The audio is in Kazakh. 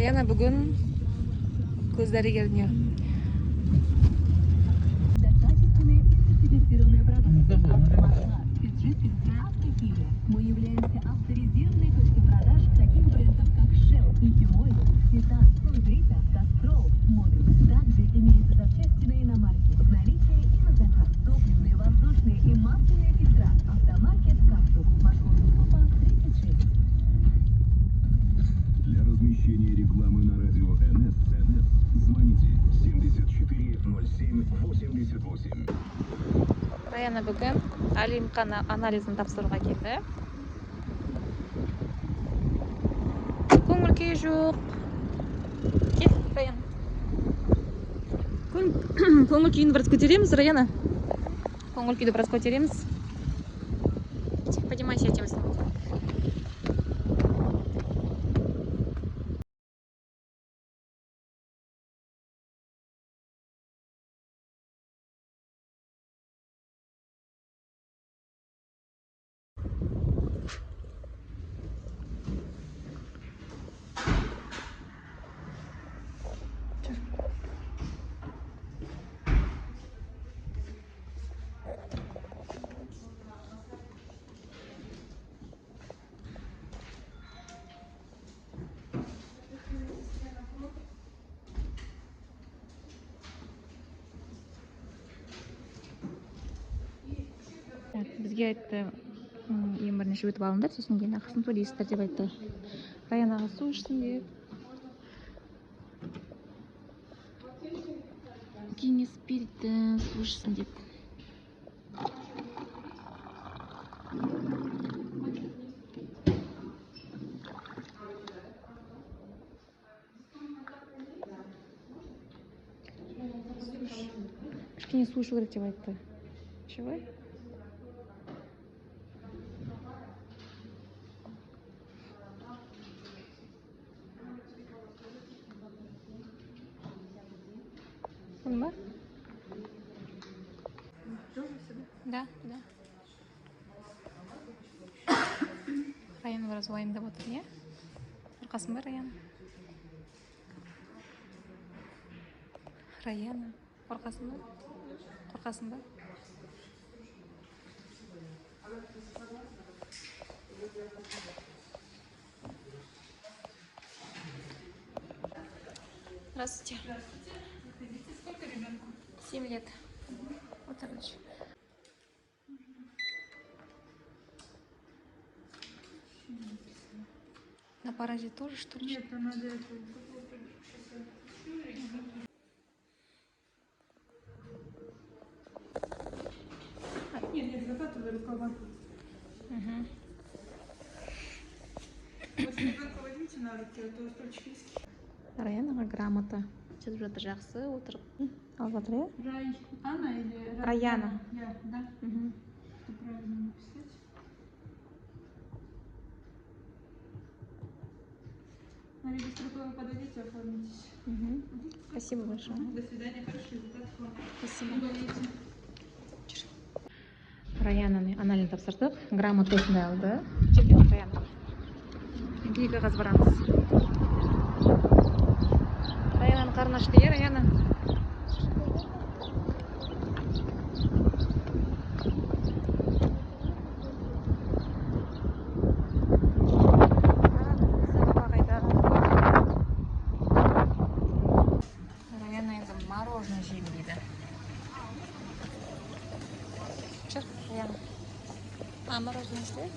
Раяна бүгін көз дәрігеріне. Качественная и сертифицированная продукция. Автомасла, спецжидкости, автохимия. Мы являемся авторизированной точкой продаж таких брендов, как Shell, Ликимойл, Титан, Брита, Castrol, Mobil. Также имеются запчасти на иномарки в наличии и на заказ. Топливные, воздушные и масляные фильтра. Автомаркет «Кактус». Маршрут Купа 36. Для размещения рекламы на радио НС, НС звоните 74 07 88. Раяна бүгін Алимқа анализін тапсыруға келді. Көңіл күйі жоқ. Кел, Раяна. Көңіл күйін біраз көтереміз, Раяна. Көңіл күйді біраз көтереміз. Поднимайся, я тебя сниму. Так, бізге айтты, ең бірінші өтіп алыңдар, сосын кейін ақысын төлейсіздер деп айтты. Раянаға су ішсін деп кеңес берді, су ішсін деп. Кішкене су ішу керек деп айтты. Чего? Болды ма? Да, да. Раян біраз уайымдап отыр, иә? Қорқасың ба, Раян? Раяна, қорқасың ба? Қорқасың ба? Здравствуйте. Здравствуйте. Заходите. Сколько ребенку? 7 лет. Вот, короче. На паразит тоже, что ли? Нет, там надо это... Сейчас я отключу. Нет, нет, закатывай рукава. Мгм. Вот ребенка возьмите на руки, а то стульчик низкий. Раянаға грамота. Жазып жатыр, жақсы отырып. Алып жатыр, иә? Рай... Анна или... Раяна. Я, да? Мгм. Что правильно написать? На регистратуру подойдите, оформитесь. Мгм. Спасибо большое. До свидания, хороших результатов вам. Спасибо. Не болейте. Раянаның анализін тапсырдық. Грамота осындай алды. Жерге Раяна. Енді екі қаз барамыз. Раянаның қарны ашты, иә, Раяна? Қайда? Раяна енді мороженое жеймін дейді. Жүр, Раяна. А, мороженое істе?